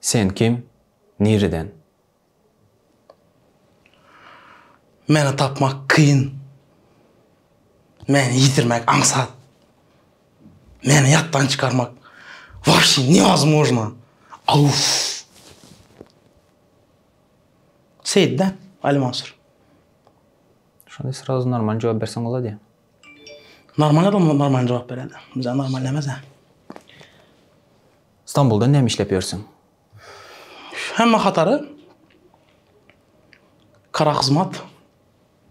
Sen kim? Nireden? Meni tapmak kyn. Meni ýitirmek aňsat. Meni ýatdan çykarmak wapşe newozmojno. Auff. Seýit-dä, Ali Mansur. Şonda srazu normal jogap berseň bolady. Normal adam normal jogap beredi. Bize normal emez-ä. Stambulda näme işläp ýörsüň? Hemme hatary kara hyzmat.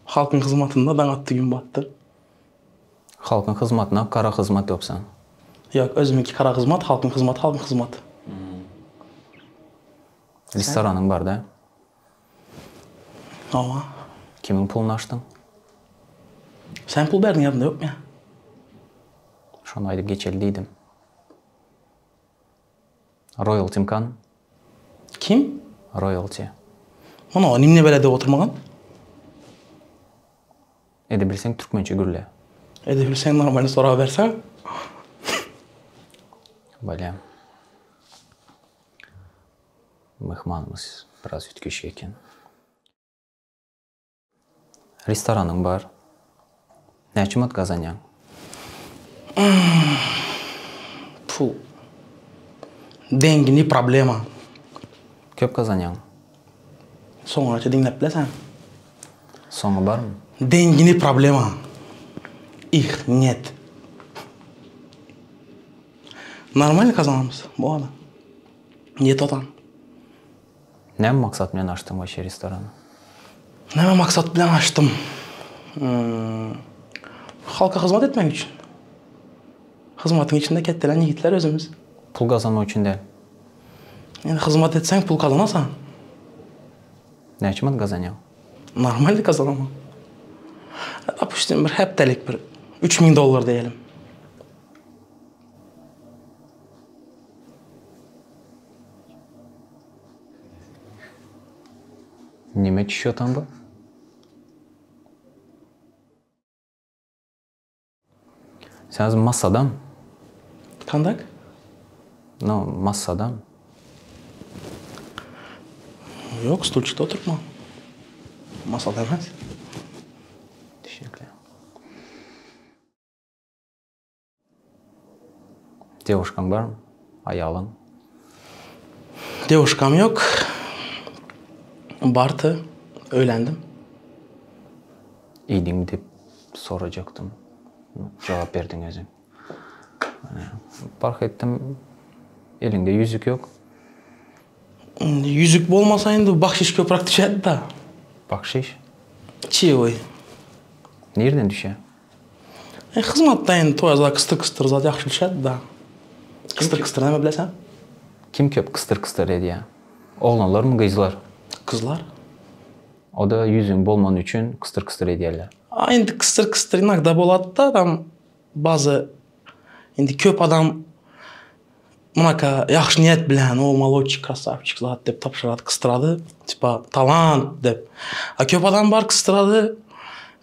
Halkyň hyzmatynda daň atdy gün batdy. Halkyň hyzmatyna kara hyzmat ýoksa. Ýok, özümiňki kara hyzmat, halkyň hyzmaty halkyň hyzmaty. Restoranyň bar-da? Hawa. Kimiň puluny açdyň? Sen pul berdiň ýadymda ýokmy ýa? Şony aýdyp geçeli diýdim. Royalty mkan? Kim? Royalty. Muny nimne bele dep oturmagan? Edebilseň türkmençe gürle. Edebilseň normalny sorag berseň. Bolýa. Myhmanymyz biraz üýtgeşik eken. Restoranyň bar. Näçe manat gazanýaň? Pul. Dengi ne problema. Köp gazanýaň. Soňunaça diňläp bilesäň. Soňy barmy? Dengi ne problema. Ih net. Normalny kazanamyz. Bolady. Niyet otan. Näme maksat bilen açdyň waşe restorany? Näme maksat bilen açdym? Halka hyzmat etmek üçin. Hyzmatyň içinde ketdelen ýigitler özümiz. Pul gazanmak üçin däl. Indi hyzmat etseň pul gazanasaň. Näçe manat gazanýaň? Normalny gazanamok. Dopustim bir hepdelik bir 3000 dollar diýelim. Nime çişýotan bu? Sen özüň massadam? Kandak? No, massadam. Ýok, stulçikde oturypman. Masada emas. Düşünikli. Dewuşkaň barmy? Aýalyň? Dewuşkam ýok. Bardy. Öýlendim. Iýdiňmi diýip sorajakdym. Jogap berdiň özüň. Parh etdim. Eliňde ýüzük ýok. Indi ýüzük bolmasa indi bahşiş köpräk düşerdi-da. Bahşiş? Çeýewi. Nirden düşýär? E, hyzmatda indi toýa zat kystyr-kystyr zat ýagşy düşerdi-da. Kystyr-kystyr näme bileseň? Kim köp kystyr-kystyr edýär? Oglanlarmy, gyzlar? Gyzlar. O-da ýüzüň bolmany üçin kystyr-kystyr edýärler. A indi kystyr-kystyr inogda bolady-da, tam bazy indi köp adam munaka ýagşy niýet bilen, o molodçik, krasawçik zat diýip tabşyrady, kysdyrady, tipa talant diýip. A köp adam bar kysdyrady,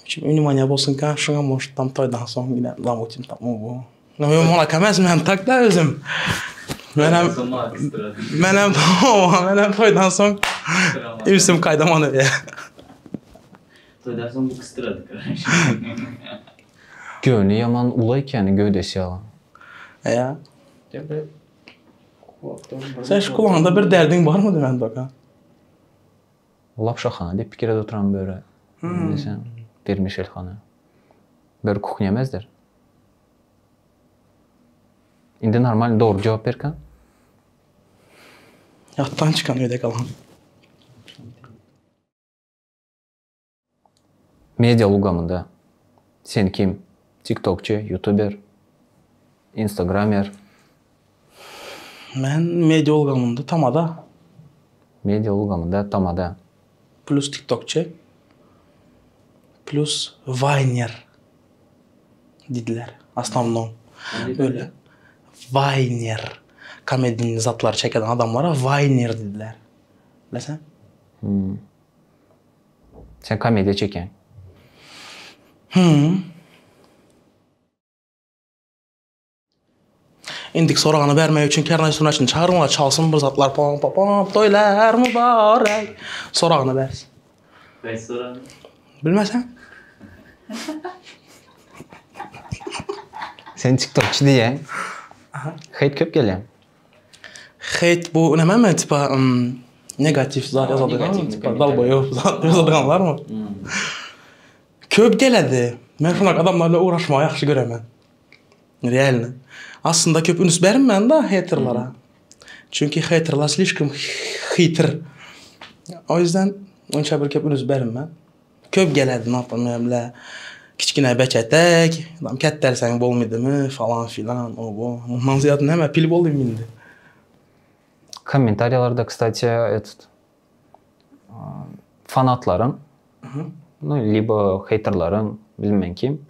Wнимание bolsunka, şuňa может tam toýdan soň ýene zamutим tam o. No men munaka emes, men tak da özüm. Menem menem menem toýdan soň ünsüm gaýdaman öýe. Toýdan soň bu kysdyrady. Göwni ýaman uly ekeni göwdesi ýaly. Eýa. Sen şu kulağında bir derdiň barmydy men doka? Lapşahana diýip pikir edip oturan böre. Sen vermişelhana. Böre kuhnya emesdir. Indi normal dogry jogap berkan. Ýatdan çykan öýde galan. Media ulgamynda sen kim? Tiktokçy, ýutuber, instagramer? Men media ulgamynda tamada. Media ulgamynda tamada. Plus tiktokçy. Plus waýner diýdiler. Osnovnom. Öyle. Waýner. Komedini zatlary çeken adamlara waýner diýdiler. Bilesen? Hmm. Sen komediýa çekýäň. Hum. Indiki soragyny bermek üçin kernaý-surnaýçyny çagyryň, çalsyn bir zatlar pam pa pam toýlar mübarek. Soragyny bersin. Haýsy soragyny? Bilmeseň. Sen tiktokçy diýýäň. Heýt köp gelýär. Heýt bu nämemi tipa negatiw zat ýazadygam tipa dalboýob zat ýazadygandlarmy? Köp geledi. Men şunak adamlar bilen ugraşmagy ýagşy göremen. Realno. Aslynda köp üns bermän da heýterlara. Çünki heýterlar slişkom hytr. O ýüzden onça bir köp üns bermän. Köp geledi naprimýer bile kiçgine beçetek, tam ketdelseň bolmydymy falan filan o bu. Mundan zyýat näme pil boldy indi. Kommentariýalarda kstati etot fanatlaryň nu libo heýterleriň bilmen kim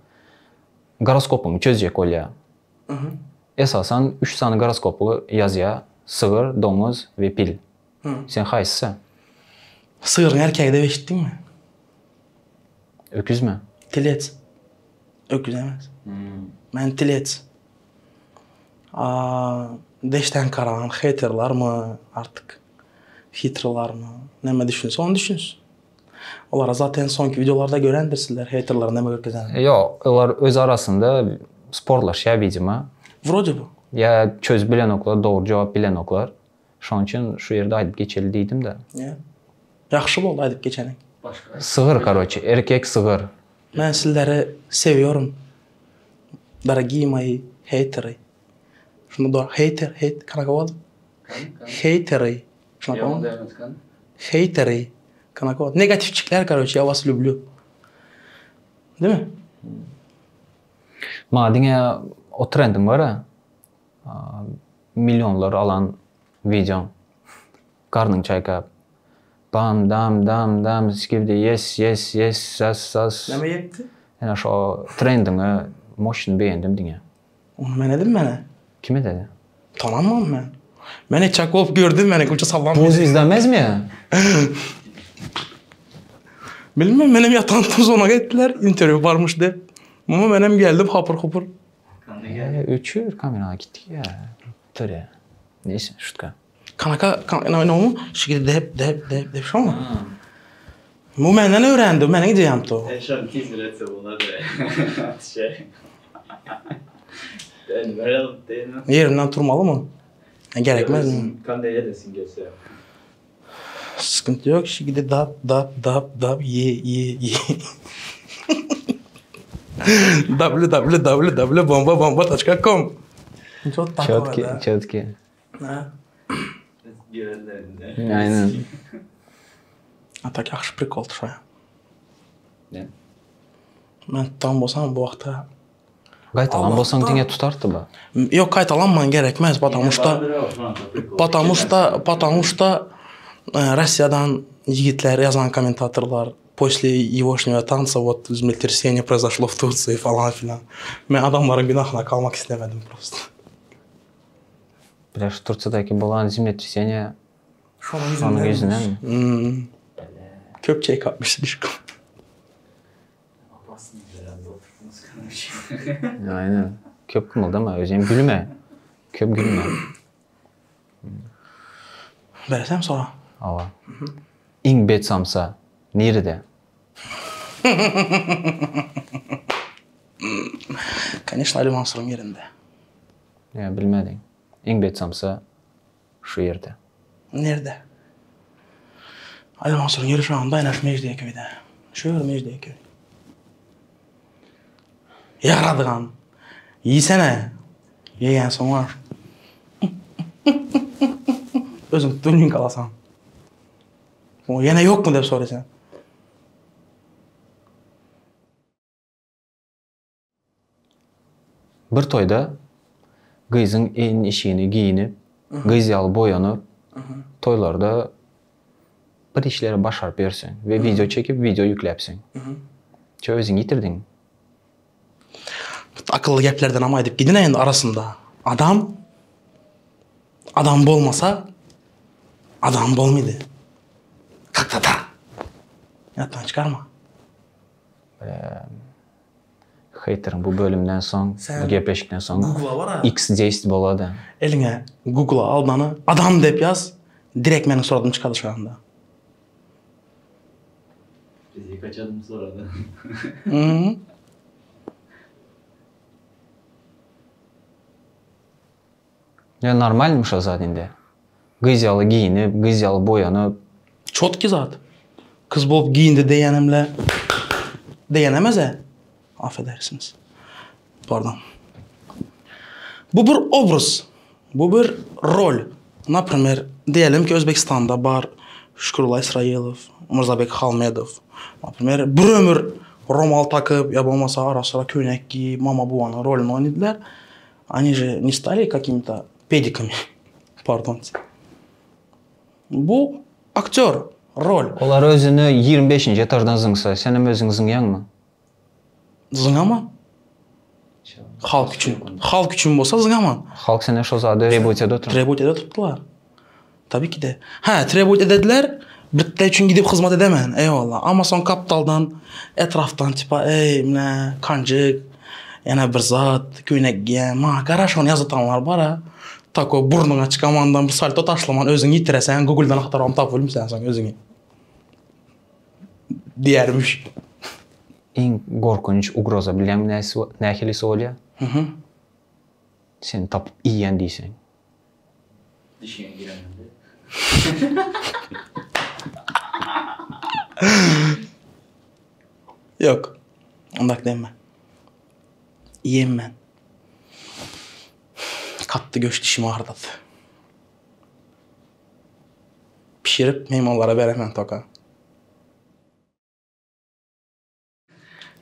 goroskopyňy çözjek bolýar. Esasan üç sany goroskopy ýazýar, sygyr, doňuz we pil. Sen haýsysy? Sygryň erkegi dep eşitdiňmi? Öküzmi? Telec. Öküz emes. Men telec. A deşden karan heýterlarmy artyk hitrlarmy näme düşünse ony düşünsin. Olara zaten soňky wideolarda görendirsizler heýterlere näme görkezenini. Ýok, olar öz arasynda sporlaşýar widimo. Wrode bu. Ýa çözüp bilenoklar, dogry jogap bilenoklar. Şonuň üçin şu ýerde aýdyp geçeli diýdim-de. Ýa. Ýagşy boldy aýdyp geçeniň. Sygyr karoçe, erkek sygyr. Men sizleri sewiyorum dorogiý moi heýtery. Şunda dogry heýter heýt kanaka boldy? Heýtery. Şunaka boldy? Heýtery. Kanaka boldy? Negatiwçikler karoçe ýa was lýublýu. Değil mi? Maňa diňe o trendiň bar-a. Millionlar alan wideoň. Garnyň çaýkap. Bam dam dam dam skibdi yes yes yes sas sas. Näme ýetdi? Ene şo trendiňi moşny begendim diňe. Ony men edim menä. Kim ededi? Tanamam men. Men etjek bolup gördüm meni gülçe sallam. Bu zwizda emesmi? Bilmem menem ýatan tuzuna gitdiler interwýu barmyş dep. Muňa menem geldim hapyr hupur. Öçür kamerany gitdik ya. Töre. Neyse şutka. Kanaka kan no şigidi dep dep dep dep şoňa. Bu menden öwrendi, meniň ideýamdy o. E şony tizdir etse bolardy. Şey. Ben böyle değil mi? Ýerimden turmalymy? Gerekmez mi? Kanda edesin gelse. Sıkıntı yok. Şigidi dap dap dap dap ye ye ye. www bomba bomba com. Çok Çotki, çotki. Ha. Aynen. A tak ýagşy prikol şoýa. Ne? Men tutan bolsam bu wagta Gaýtalan bolsaň diňe tutardy bu. Ýok gaýtalanman gerekmez потому что потому что потому что Россиядан ýigitler ýazan kommentatorlar после егошнего танца вот землетрясение произошло в Турции falan filan. Men adamlaryň günahyna kalmak islemedim просто. Бля, şu Tursiýadaky bolan zemletrясение şonuň ýüzündenmi? Hmm. Köp çek atmış slişkom. Aynen. Köp gymyldama, özem gülme. Köp gülme. Beresem sora. Hawa. Iň bet samsa nirede? Конечно, Ali Mansuryň ýerinde. Ýa bilmediň. Iň bet samsa şu ýerde. Nirde? Ali Mansuryň ýeri şu anda ene şu Mejdiýeköýde. Şu ýer Mejdiýeköý. Ýaradygan. Iýsene. Iýen soň bar. Özüň tuning alasan. O ýene ýokmy dep soraýsan. Bir toýda gyzyň egin-eşigini geýinip, gyz ýaly boýanyp, toýlarda bir işleri başaryp ýörseň we wideo çekip, wideo ýükläpsiň. Çe özüňi ýitirdiň. Akylly geplerdenam aýdyp gidin endi arasynda. Adam adam bolmasa adam bolmydy. Kakta-da. Ýatdan çykarma. Heýteriň bu bölümden soň, bu gepleşikden soň Googla bar-a. X deýst bolady. Eliňe Googla aldany adam diýip ýaz, direkt meniň suratym çykady şonda. Bizi kaçalım sorady. Mhm. Ýa normalnymy şo zat indi? Gyz ýaly giýinip, gyz ýaly boýanyp. Çotki zat. Kyz bolup giýindi diýenemle diýenemezä. Affedersiňiz. Pardon. Bu bir obraz. Bu bir rol. Naprimer, diýelim ki Özbegistanda bar Şükürullah Israilow, Myrzabek Halmedow. Naprimer, bir ömür romal takyp ýa bolmasa ara-syra köýnek giýip mama-bubanyň roluny oýnadylar. Oni же не stali kakimi-to pedikami, pardon. Bu aktýor, rol. Olar özüni 25-nji etaždan zyňsa, senem özüňi zyňýaňmy? Zyňaman. Halk üçin. Halk üçin bolsa zyňaman. Halk senden şo zady trebowat edip otyr. Trebowat edip oturypdylar. Tabii ki de. Hä, trebowat edediler, bitte üçin gidip hyzmat edemen, eýwallah. Amma soň gapdaldan, etrapdan tipa, eý, mine, kanjyk, ýene bir zat, köýnek giýen, maňa gara şony ýazatanlar bar-a. Tako burnuňa çykamandan bir salto taşlaman özüňi ýitireseň, Google-dan agtarybam tapyp bilmeseň soň özüňi. Diýermiş. Iň gorkunç ugroza bilýäňmi nähilisi bolýar? Seni tapyp iýýän diýseň. Dişiňe gireninde. Ýok. Ondak deme. Iýem men. Katdy göç dişimi agyrdat. Pişirip myhmanlara beremen toka.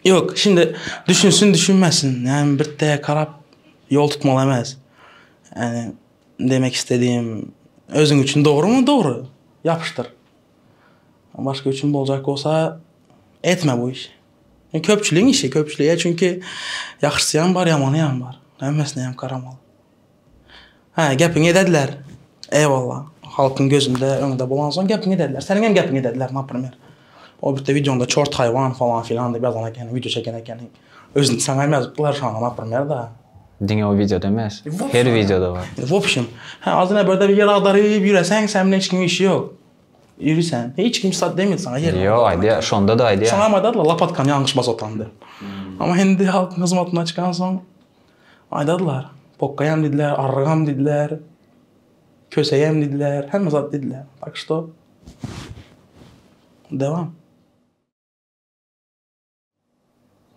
Ýok, şindi düşünsin düşünmesin, ýagny birde karap ýol tutmaly emes. Ýagny demek istediğim özüň üçin dogrymy dogry, ýapyşdyr. Başga üçin boljak bolsa etme bu işi. Köpçüligiň işi, köpçülige çünki ýagşysy hem bar, ýamany hem bar. Hemmesine hem garamaly. Hä, gepiňi edediler. Eýwalla. Halkyň gözünde öňde bolansoň gepiňi edediler. Seniň hem gepiňi edediler, naprimer. O bitte wideoňda çort haýwan falan filan diýip ýazan ekeniň, wideo çeken ekeniň. Özüni saňa hem ýazypdylar şoňa, naprimer da. Diňe o wideoda emes. Her wideoda bar. W obşem, hä, azyna birde bir ýer agdaryp ýüreseň, sen bilen hiç kimiň işi ýok. Ýüri sen. Hiç kim zat demedi saňa ýer. Ýok, aýdýar, şonda-da aýdýar. Şoňa hem aýdarlar, lopatkany ýalňyş basyp otan diýip. Amma indi halkyň hyzmatyna çykansoň, Aýdadylar. Pokgaýam diýdiler, arrygam diýdiler, köseýem diýdiler, hemme zat diýdiler. Tak şto dewam.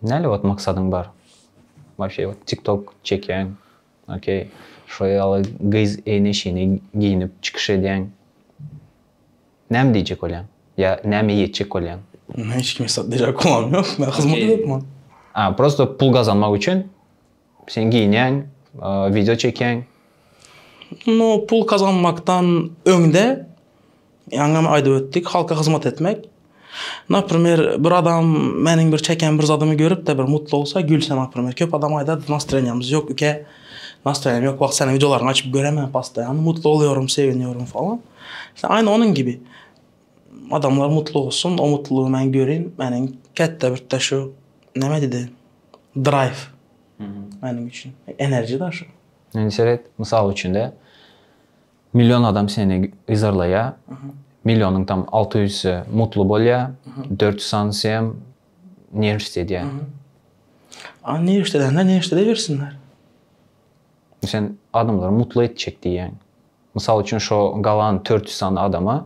Näle wagt maksadyň bar? Wapşe wot tiktok çekýäň. Okey. Şo ýaly gyz egin-eşigini geýnip çykyş edýäň. Näme diýjek bolýaň? Ýa näme ýetjek bolýaň? Men hiç kime zat diýjek bolam ýok. Men hyzmat edipman. A, prosto pul gazanmak üçin sen geýinýäň, wideo çekýäň. No, pul gazanmakdan öňde, ýaňam aýdyp ötdik, halka hyzmat etmek. Naprimer, bir adam meniň bir çeken bir zadymy görüp-de bir mutly bolsa, gülse, naprimer. Köp adam aýdar, nastreniýamyz ýok, üke, nastreniýam ýok wagt seniň wideolaryňy açyp göremen postoýanno, mutly bolýaryn, sewinýorin falan. İşte aýny onuň gibi. Adamlar mutly bolsun, o mutlulygy men görin, meniň kätde birde şu näme diýdi? Drive. Meniň üçin. Enerji da şu. Indi seret, mysal üçin-de, million adam seni yzarlaýar. Millionyň tam 600-si mutly bolýar, 400 sanysy hem nerwst edýär. A nerwst edenler nerwst edebersinler. Sen adamlary mutly etjek diýýäň. Mysal üçin şo galan 400 sany adama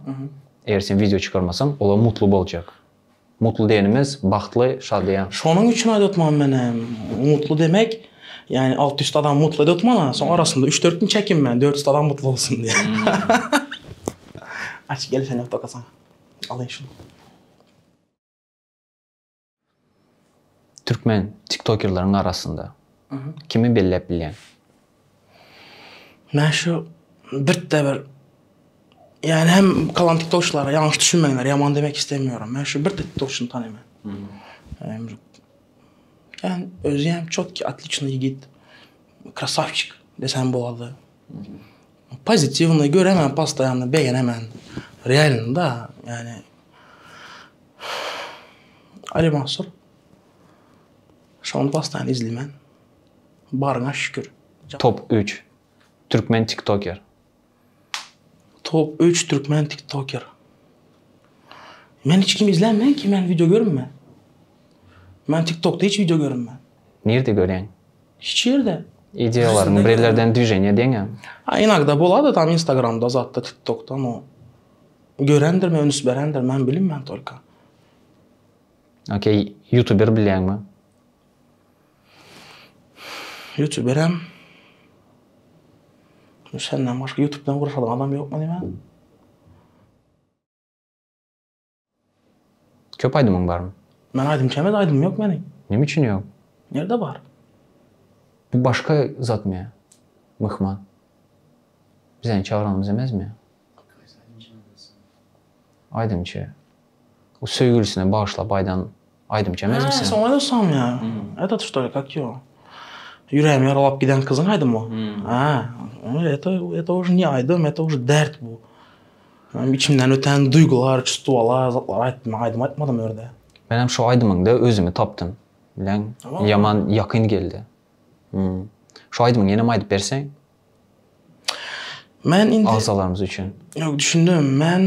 eger sen wideo çykarmasaň olar mutly boljak. Mutly diýenimiz bagtly, şadyýan. Şonuň üçin aýdyp otman menem. Mutly demek, ýagny 600 adam mutly edip otman-a, soň arasynda üç-dört gün çekinmän 400 adam mutly bolsun diýip. Aç gel sen ýok dokasaň. Alyň şuny. Türkmen tiktokerleriň arasynda kimi belläp bilýäň? Men şu birde bir ýani hem kalan tiktokçylara ýalňyş düşünmeňler ýaman demek istemiyorum. Men şu birde tiktokçyny tanyman. Yani özi hem çotki otliçnyý ýigit. Krasawçik desem bolady. Pozitiwnyý göremen postoýanno begenemen. Realno da ýani Ali Mansur. Şony postoýan izlemen. Baryňa şükür. Top üç türkmen tiktoker. Top üç türkmen tiktoker. Men hiç kimi izlenmen ki men video görünmen. Men tiktokda hiç video görünmen. Nirde görýäň? Hiç ýerde. Ideýalaryňy bir ýerlerden dwiženiýe edýäňä? A inogda bolady tam instagramda zatda tiktokda no görendir men üns berendir men bilinmen tolko. Okey ýutuber bilýäňmi? Ýutuberem senden başga ýutub bilen ugraşadygan adam ýokmy diýmän. Köp aýdymyň barmy? Men aýdymçy emes aýdymym ýok meniň. Neme üçin ýok? Nirde bar? Bu başga zatmy? Myhman. Bizeni çagyranymyz emesmi? Aýdymçy. O söýgülisine bagyşlap aýdan aýdymçy emesmi sen? Hä, soň aýdasam ýa. Этот что ли, как его? Ýüregimi ýaralap giden gyzyň aýdymy o. Hä, это это уже не aýdym, это уже dert bu. Meň içimden öten duýgular, çustuwalar, zatlar aýtdym, men aýdym aýtmadym o ýerde. Menem şu aýdymyňda özümi tapdym. Bileň, ýaman ýakyn geldi. Şu aýdymyňy ýenem aýdyp berseň. Men indi Agzalarymyz üçin. Ýok, düşündim. Men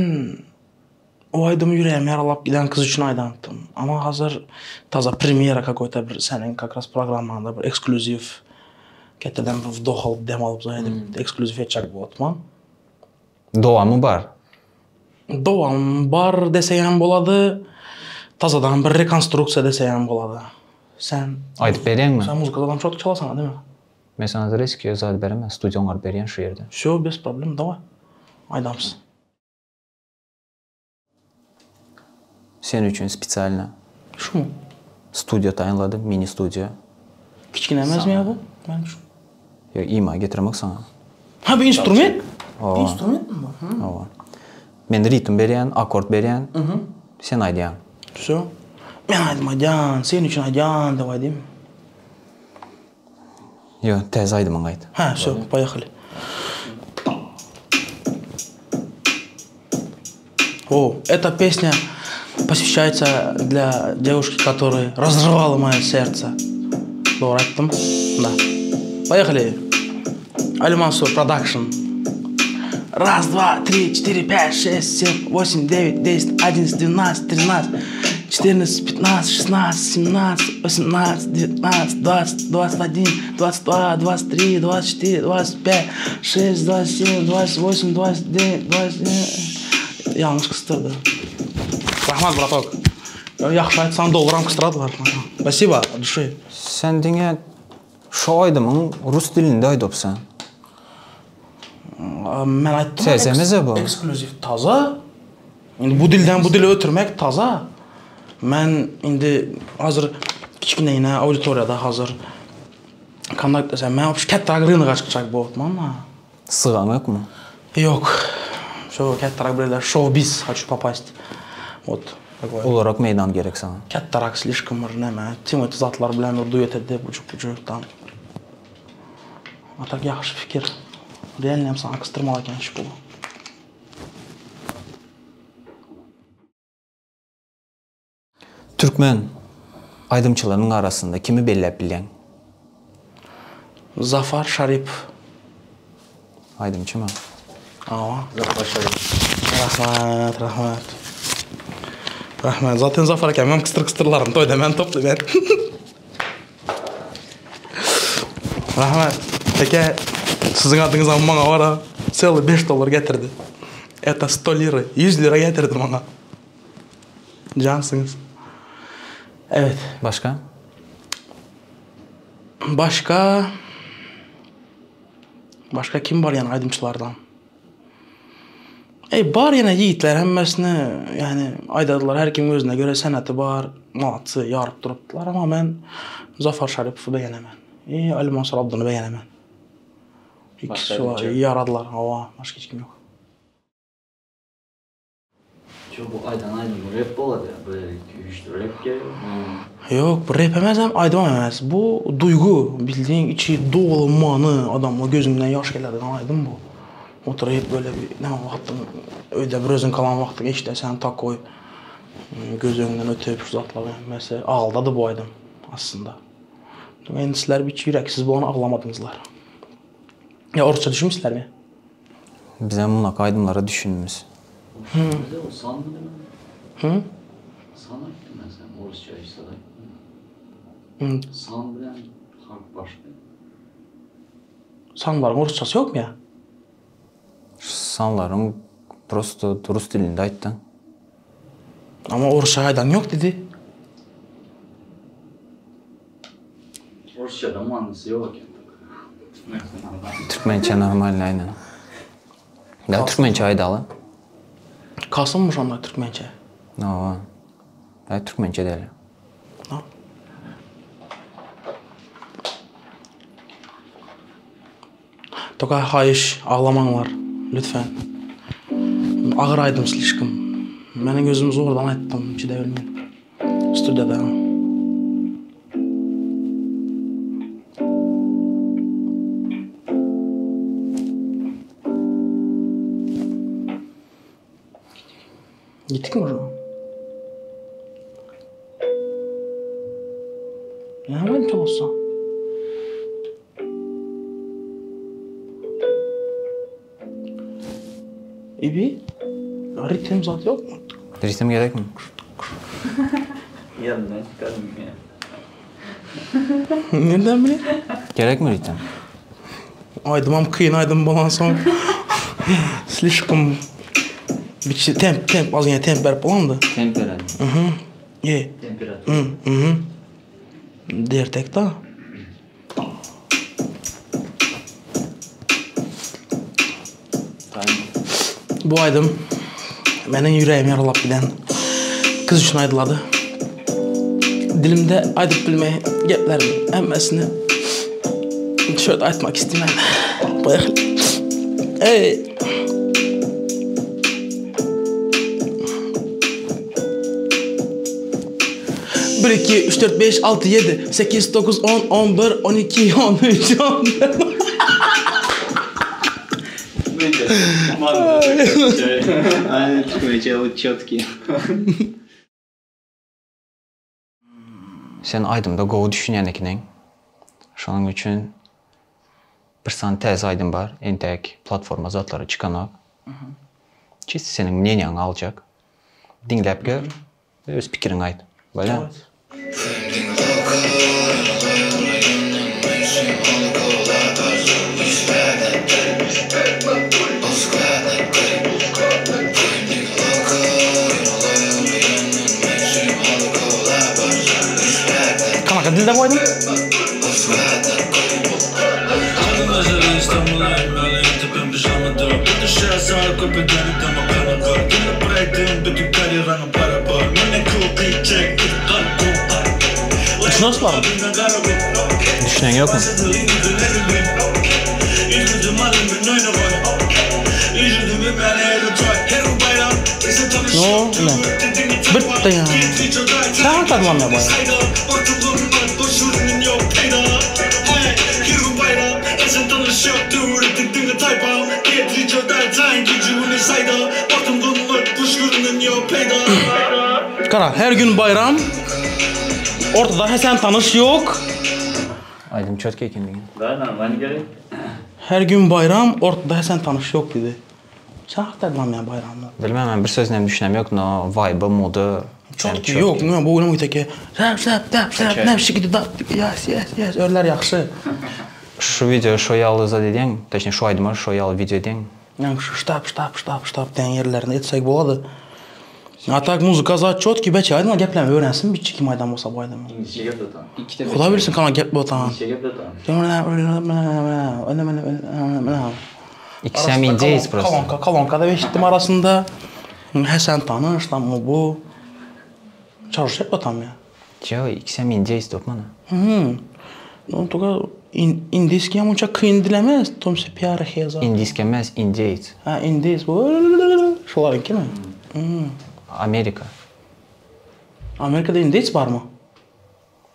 o aýdymy ýüregimi ýaralap giden gyz üçin aýdanypdym. Amma hazir taza premýera kakoýta bir seniň kak raz programmaňda bir eksklýuziw käteden bir wdoh alyp dem alyp zaý edip eksklýuziw etjek bolupman. Dowamy bar. Dowamy bar deseňem bolady. Tazadan bir rekonstruksiýa deseňem bolady. Sen Aýdyp berýäňmi? Sen muzykada çotk çalasaň demi? Men saňa zreski zat beremen, studiýa oňaryp berýän şu ýerde. Wsё, bez problem, daway. Aýdamyz. Sen üçin spesialno. Şumy? Studiýa taýynladym, mini studiýa. Kiçgine emesmi ýa bu? Meniň üçin. Ýok, ima getiremok saňa. Ha, bu instrument? Hawa. Instrumentmi bu? Hawa. Men ritm berýän, akkord berýän. Sen aýdýaň. Wsё. Men aýdym aýdýan, sen üçin aýdýan dep aýdaymy? Ýok, täze aýdymyňy aýt. Ha, wsё, poýehali. О, эта песня посвящается для девушки, которая разрывала мое сердце. Dogry aýtdym? Да. Поехали. Ali Mansur Production. Раз, два, три, четыре, пять, шесть, семь, восемь, девять, десять, одиннадцать, двенадцать, тринадцать, четырнадцать, пятнадцать, шестнадцать, семнадцать, восемнадцать, девятнадцать, двадцать, 21, 22, 23, 24, 25, шесть, 27, 28, 29, 29. Ýalňyş kysdyrdy. Rahmat, bratok. Ýagşy aýtsaň dogram kysdyradylar. Spasibo, от duşi. Sen diňe şu aýdymyň rus dilinde aýdypsyň. Men aýtdym. Täzemize bu. Eksklýuziw taza. Indi bu dilden bu dile ötürmek taza. Men indi hazir kiçgine ine auditoriýada hazir kontakt desem men вообще kätdirak rynoga çykjak bolupman. Sygaň ýokmy? Ýok. Şo kätdirak bir ýerler şou-biz хочу попасть. Вот такое. Ulurak meýdan gerek saňa. Kätdirak slişkom bir näme Timoti zatlar bilen bir duet edip ujuk-bujuk tam. A tak ýagşy pikir. Realno hem saňa kysdyrmaly eken şu puly. Türkmen aýdymçylarynyň arasynda kimi belläp bilýäň? Zafar Şaripow. Aýdymçymy? Hawa. Zafar Şaripow. Rahmat, rahmat. Rahmat. Zaten Zafar aka meň kysdyr-kysdyrlarym toýda men toplaýan. Rahmat. Aka, siziň adyňyzam maňa bar-a. Sely beş dollar getirdi. Это sto lira, ýüz lira getirdi maňa. Jansyňyz. Evet. Başga? Başga Başga kim bar ýani aýdymçylardan? Eý bar ýene ýigitler hemmesini ýani aýdadylar her kimiň özüne göre seneti bar malatcy ýaryp durupdylar amma men Zafar Şaripowy begenemen i Ali Mansur Abdyny begenemen. İkisi ýaradylar hawa başga hiç kim ýok. Ço bu aýdan aýdym rep bolady ýa bir iki üç rep gerek. Ýok bu rep emesem aýdymam emes bu duýgy bildiň içi doly many adamyň gözünden ýaş geladigan aýdym bu. Oturyp böyle bir näme wagtyň öýde bir özüň galan wagtyň eşidesen takoý göz öňünden ötüp şu zatlaryň hemmesi agaldady bu aýdym aslynda. Endi sizler bir ýüreksiz bolany aglamadyňyzlar. Ýa orsça düşünmişlermi? Bizem munaka aýdymlara düşünmiz. Bize o san mı demek? Hı? San aýtdym ben sen orsça aýtsa da. San bilen harp başga. Sanlaryň orsçasy ýokmy ýa? Sanlaryň prosto rus dilinde aýtdyň. Ama orsça aýdan ýok diýdi. Orsçada manysy ýok eken. Türkmençe normalny aýdan. Da türkmençe aýdaly. Kasym şonda türkmençe. Hawa. Da türkmençe däl. No. Toka haýyş aglamaňlar lütfen. Agyr aýdym slişkom. Meniň özüm zordan aýtdym çydabilmen. Studiýada. Gitdikmi uje? Näme aýdym çalarsa? Ibi? Ritm zat ýokmy? Ritm gerekmi? Ýerinden çykaryn ya. Nirden bileyim? Gerekmi ritm? Aýdymam kyn aýdym bolansoň slişkom bir temp temp az ýene temp berip bolandy. Temp bereli. Mhm. Ye. Temperatur. Mhm. Dertek da. Bu aýdym meniň ýüregimi ýaralap giden gyz üçin aýdylady. Dilimde aýdyp bilmeýän geplerimin hemmesini şu ýerde aýtmak istemän. Поехали. Ey! Bir, iki, üç, dört, beş, altı, yedi, sekiz, dokuz, on, on bir, on iki, on üç, on dört. Aynen türkmençe o çotki. Sen aýdymda gowy düşünýän ekeniň. Şonuň üçin bir sany täze aýdym bar, entäk platforma zatlara çykanok. Çist seniň mneniýaňy aljak. Diňläp gör we öz pikiriňi aýt. Bolýamy? Kanaka dilde bu aýdym? Düşünýäňizmi? Düşünen ýokmy? No, ine. Birde ýa. Sen aýtmadym ýa baýa. Gara, her gün baýram. Ortada Hesen tanyş ýok. Aýdym çötki eken diýen. Da normal gerek. Her gün baýram, ortada Hesen tanyş ýok diýdi. Sen hakda aýdymam ýa baýramda. Bilmem men bir sözüne hem düşünem ýok, no vibe, moody Çotki ýok, näme bu oýnam giteke. Rap, rap, tap, rap, nap, şigidi dap, yes, yes, yes, örler ýagşy. Şu wideo şo ýaly zat edýäň, toçnee şu aýdyma şo ýaly wideo edýäň. Ýaňky şu ştap, ştap, ştap, ştap diýen ýerlerini etsek bolady. A tak muzıka zat çotki beçe aýdyma gepleme öwrensin biçi kim aýdan bolsa bu aýdymy. İngilizce gep otan. Huda bilsin kana gep otan. İngilizce gep otan. Ikisem indeýs prosto. Kolonka, kolonkada eşitdim arasynda. Hesen tanyş, tam o bu. Çaruş hep otam ya. Ýo, ikisem indeýs dopmana. Hmm. No toka in, indiyski hem onça kyn dil emes. Tom se pyar heza. Indiyski emes, indeýs. Ha indis bu. Şolaryňky mi? Hmm. Amerika. Amerikada indis bar mı?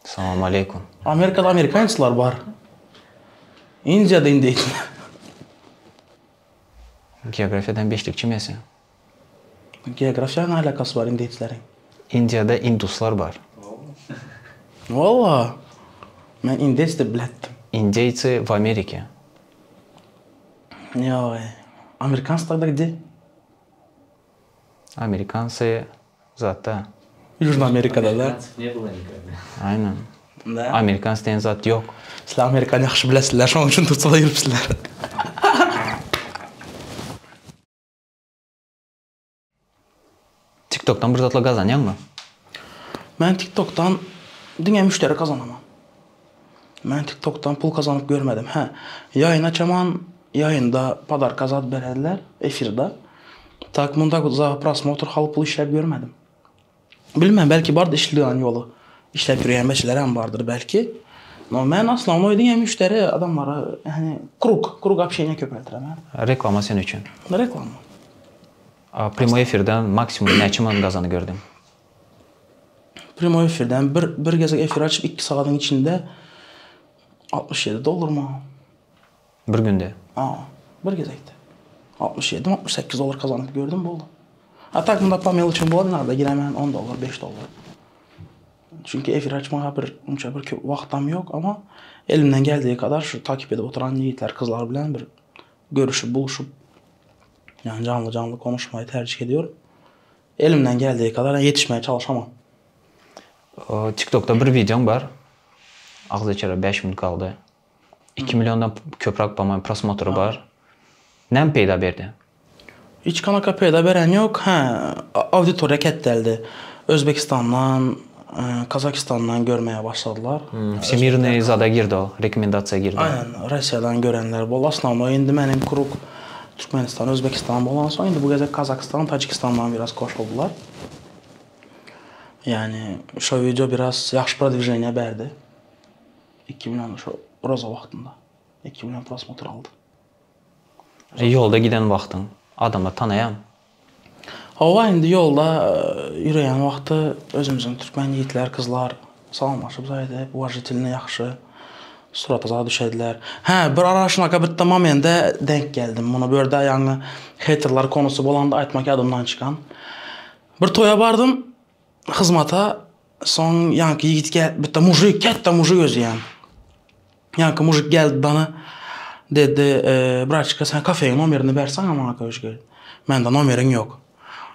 Salam aleýkum. Amerikada amerikanslar bar. Indiyada indis. Geografiýadan beşlikçi mesi. Geografiýa ne alakasy bar indislerin? Indiyada induslar bar. Valla. Men indeýs dep biletdim. Indeyцы в Америке. Ýok, amerikans тогда gde? Amerikansy zatda. Ýužny Amerikada da. Amerikanцев не было никогда. Aynen. Da. Amerikans diýen zat ýok. Sizler Amerikany ýagşy bilesizler, şonuň üçin Tursiýada ýörüpsizler. TikTokdan bir zatlar gazanýaňmy? Men TikTokdan diňe müşderi gazanaman. Men TikTokdan pul gazanyp görmedim. Hä, ýaýyn açaman, ýaýynda podarka zat bererler efirde. Tak munda za prosmotr haly pul işläp görmedim. Bilmän belki bardyr işleýän ýoly. Işläp ýörýän beçelerem bardyr belki. No men osnownoý diňe müşderi adamlara ýagny krug, krug общения köpeltiremen. Reklama sen üçin. Reklama. A primoý efirden maksimum näçe manat gazany gördüň? Primoý efirden bir bir gezek efir açyp iki sagadyň içinde 67 dollarmy? Bir günde? A, bir gezekde. 67 mi 68 dollar kazanyp gördüm boldy. A tak munda po mелочам bolady inada giremen 10 dollar 5 dollar. Çünki efir açmaga bir unça bir köp wagtam ýok ama elimden geldiği kadar şu takip edip oturan ýigitler kyzlar bilen bir görüşüp buluşup yani canlı canlı konuşmayı tercih ediyorum. Elimden geldiği kadar ýetişmeye çalışamam. TikTokda bir wideoň bar. Agzy açara 5 minut galdy. 2 milliondan köprak po-moýemu prosmotry bar. Näme peýda berdi? Hiç kanaka peýda beren ýok. Hä, auditoriýa ketdeldi. Özbekistandan, Kazakistandan görmäge başladylar. Wsemirnyý zada girdi ol, rekomendasiýa girdi. Aýnan, Russiýadan görenler boldy. Osnownoý indi meniň krug Türkmenistan, Özbekistan bolansoň, indi bu gezek Kazakystan, Tajikistandan biraz goşuldylar. Ýagny şo wideo biraz ýagşy prodwiženiýa berdi. 2 million şo roza wagtynda 2 million prosmotr aldy. Ýolda giden wagtyň adamlar tanaýamy? Hawa indi ýolda ýöreýän wagty özümiziň türkmen ýigitler kyzlar salamlaşyp zat edip uwažitelny ýagşy surata zat düşediler. Hä bir ara şunaka bitta momende denk geldim muny bu ýerde ýaňy heýterler konusy bolanda aýtmak ýadymdan çykan. Bir toýa bardym hyzmata soň ýaňky ýigit gel bitta mujik kätde mujik özi ýan. Ýaňky mujik geldi bana dedi braçka sen kafeň nomerini berseňe maňa köşge. Mende nomeriň ýok.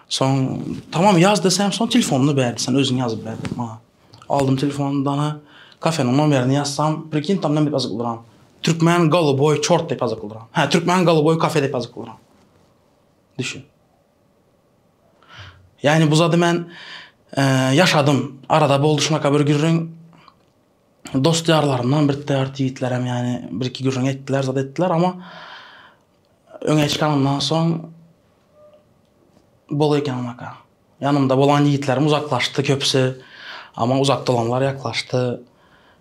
Soň tamam ýaz desem soň telefonyny berdi sen özüň ýazyp ber diýip maňa. Aldym telefonyny dana kafeniň nomerini ýazsam prikin tam näme diýip ýazyp duran. Türkmen goluboý çort diýip ýazyp duran. Hä türkmen goluboý kafe diýip ýazyp duran. Düşün. Ýagny bu zady men ýaşadym. Arada boldy şunaka bir gürrüň. Dost ýarlarymdan bir dört ýigitlerem ýagny bir iki gürrüň etdiler, zat etdiler, amma öňe çykanymdan soň bol eken onaka. Ýanymda bolan ýigitlerim uzaklaşdy köpüsi, amma uzakda bolanlar ýaklaşdy.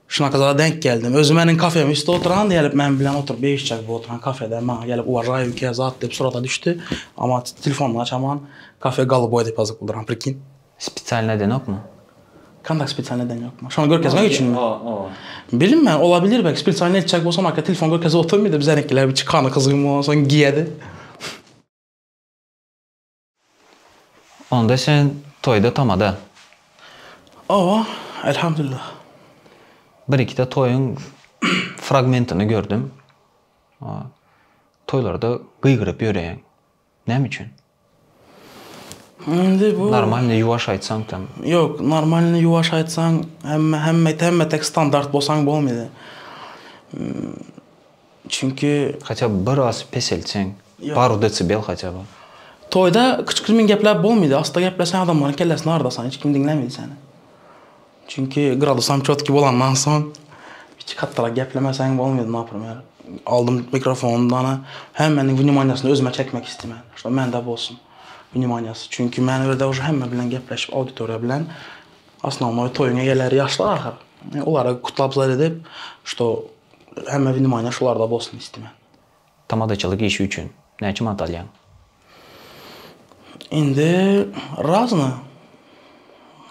Şunaka zada denk geldim. Özi meniň kafemiň üstde oturan gelip men bilen oturyp beýişjek bu oturan kafede maňa gelip uwažaý uke zat diýip surata düşdi. Amma telefonyny açaman kafe goluboý diýip ýazyp duran prikin. Spesialno edenokmy? Kandak spesialno eden ýokmy? Şony görkezmek üçinmi? Bilinmän olabilir belki spesialno etjek bolsam aka telefon görkezip oturmaýdy bizenikiler bir çykany gyzgyn bolansoň giýedi. Onda sen toýda tamada. Hawa, elhamdülillah. Bir ikide toýuň fragmentini gördüm. Toýlarda gygyryp ýöreýäň. Näme üçin? Indi bu Normalny ýuwaş aýtsaň tam. Ýok, normalny ýuwaş aýtsaň hemme hemme hemme tek standart bolsaň bolmaýdy. Çünki Hatya by biraz peseltseň, paru decibel hatya by. Toýda kyçkyrmyn gepläp bolmaýdy. Asta gepleseň adamlaryň kellesini agyrdasaň hiç kim diňlemeýdi seni. Çünki gradusam çotki bolandan soň hiç katdarak geplemeseň bolmaýdy naprimer. Aldym mikrofony dana hemmeniň wnimanýasyny özüme çekmek istemen. Şo mende bolsun wnimanýasy. Çünki men o ýerde uje hemme bilen gepleşip auditoriýa bilen osnownoý toýuň eýeleri ýaşlar ahyr. Olary kutlap zat edip şto Hemme wnimaniýa şularda bolsun istemen. Tamadaçylyk işi üçin näçe manat alýaň? Indi razny.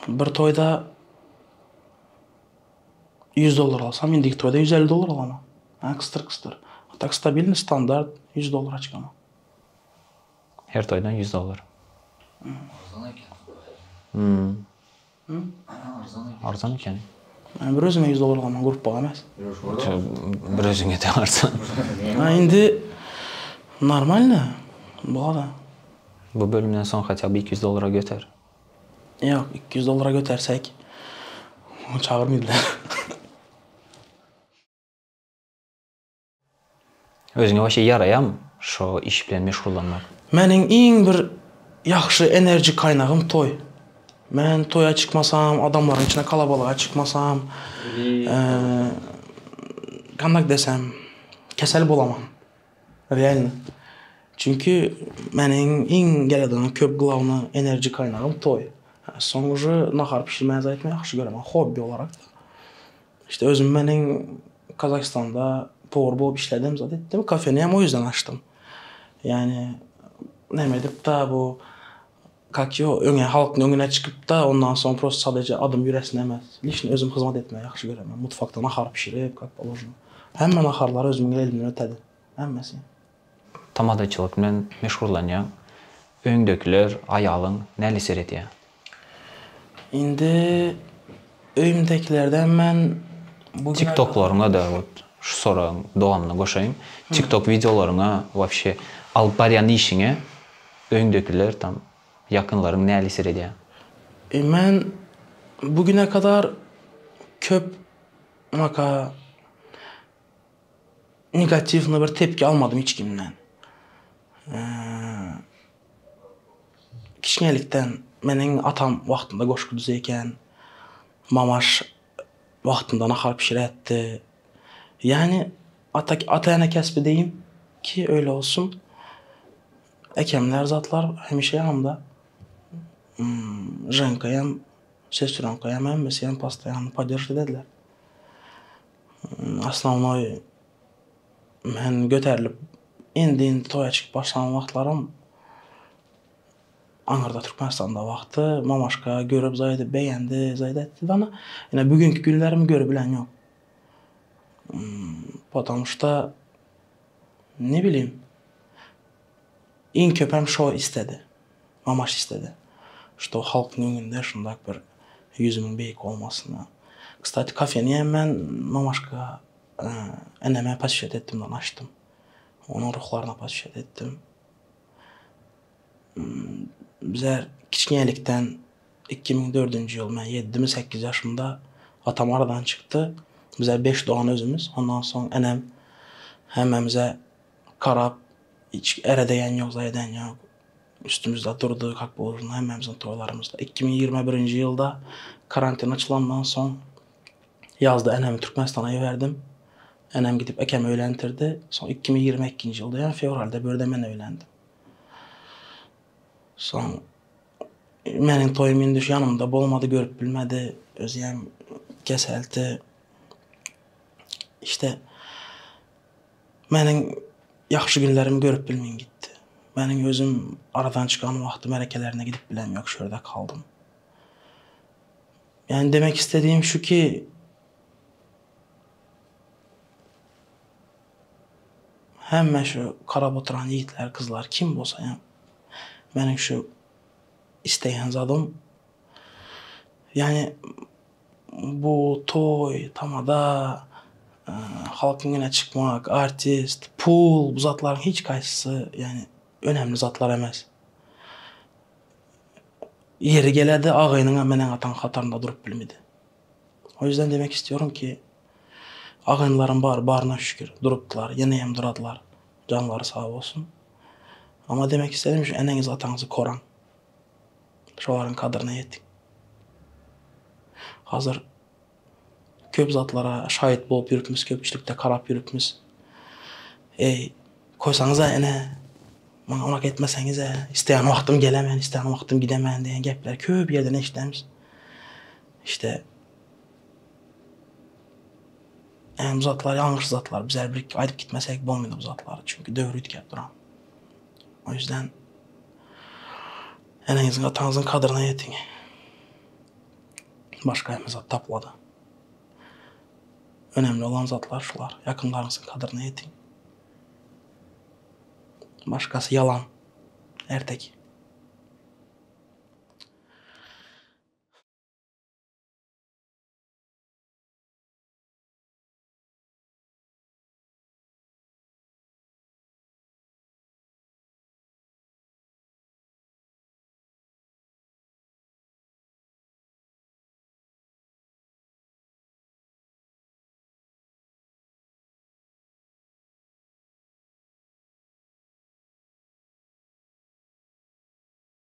Bir toýda 100 dollar alsam, indiki toýda 150 dollar alaman. Ha, kysdyr-kysdyr. A tak stabilny standart 100 dollar açkama. Her toýdan 100 dollar. Arzan eken. Hmm. Arzan eken. Arzan eken. Men bir özüme 100 dollar alaman, gruppaga emes. Bir özüňe-de alarsyň. Ha indi normalno bolady. Bu bölümden soň hatýa by 200 dollara göter. Ýok, 200 dollara götersek çagyrmaýdylar. Özüňe waşe ýaraýamy şo iş bilen meşgullanmak? Meniň iň bir ýagşy enerji kaýnagym toý. Men toýa çykmasam, adamlaryň içine kalabalyga çykmasam, kandak desem, kesel bolaman. Realno. Çünki meniň iň geledigan köp glawny enerji kaýnagym toý. Soň uje nahar pişirmäni zaýtmy ýagşy göremen hobbi olarak. İşte özüm meniň Kazahstanda powar bolup işledim, zat etdim. Kafeni hem o ýüzden açdym. Yani näme edip-de bu kak ýo öňe halkyň öňüne çykyp-da ondan soň prosto sadece adym ýüresin emes. Liçno özüm hyzmat etmegi ýagşy göremen. Mutfakda nahar pişirip kak položno. Hemme naharlar özümiň elimden ötedi. Hemmesi. Tamadaçylyk bilen meşgullanýaň. Öýüňdekiler, aýalyň näli seredýär? Indi öýümdekilerden men bu gün. Tiktoklarňa-da wot şu soragyň dowamyny goşaýyn. Tiktok wideolaryňa wapşe alyp barýan işiňe öýüňdekiler tam ýakynlaryň näli seredýär? Men bu güne kadar köp maka Negatiwnyý bir tepki almadym hiç kimden. Kiçinelikden meniň atam wagtynda goşgy düze eken. Mamaş wagtynda nahar pişirätdi. Ýani ata ata-ene kesbi deýin ki öýle bolsun. Ekemler zatlar hemişe ýanymda. Ženkaýam, sestrenkaýam hemmesiyam postoýanno podderž edediler. Osnownoý men göterilip indi-indi toýa çykyp başlan wagtlarym aňyrda Türkmenistanda wagty mamaşka görüp zaýda begendi, zaýda etdi dana. Ine bugünki günlerimi görüp bilen ýok. Потому что ne bileyim iň köpem şo istedi. Mamaş istedi. Şto halkyň öňünde şundak bir ýüzümiň beýik bolmasyny. Kstati kafeni hem men mamaşka eneme poswişat etdim dan açdym. Onuň ruhlaryna poswişat etdim. Bizler kiçinelikden 2004-nji ýyl men ýedimi sekiz ýaşymda atam aradan çykdy. Bizler beş dogan özümiz. Ondan soň enem hemmämize Karap hiç ere degen ýok, zaý eden ýok. Üstümizde durdy, kak položeno hemmämiziň toýlarymyzda. 2021-nji ýylda karantin açylandan soň ýazda enemi Türkmenistana iberdim. Enem gidip ekemi öýlentirdi. Soň 2022-nji ýylda ýa fewralda bu ýerde men öýlendim. Soň meniň toýum indi şu ýanymda bolmady, görüp bilmedi. Özüem keseldi. İşte Meniň ýagşy günlerimi görüp bilmin gitdi. Meniň özüm aradan çykan wagty märekelerine gidip bilem ýok şu ýerde kaldym. Ýani demek istediğim şu ki hemme şu karap oturan ýigitler kyzlar kim bolsa hem meniň şu isteýän zadym ýani Bu toý, tamada, halkyň öňüne çykmak, artist, pul bu zatlaryň hiç kaýsysy ýani önemli zatlar emes. Ýeri geledi agynyňam eneň ataň hatarynda durup bilmedi. O ýüzden demek istiyorum ki agynlarym bar baryna şükür durupdylar ýeneýem duradylar janlary sag bolsun. Amma demek istedim şu eneňizi ataňyzy koraň. Şolaryň kadryna ýetiň. Hazir köp zatlara şaýat bolup ýörüpmiz, köpçülikde karap ýörüpmiz. Eý, koýsaňyza ene, maňa unak etmeseňiz-ä, isleýän wagtym gelemen, isleýän wagtym gidemen diýen gepleri köp ýerden eşidemiz. İşte Yani bu zatlar ýalňyş zatlar. Bizler bir aýdyp gitmesek bolmaýdy bu zatlary. Çünki döwür üýtgäp duran. O ýüzden eneňiziň ataňyzyň kadryna ýetiň. Başga hemme zat tapylady. Önemli olan zatlar şular. Ýakynlaryňyzyň kadryna ýetiň. Başgasy ýalan. Erteki.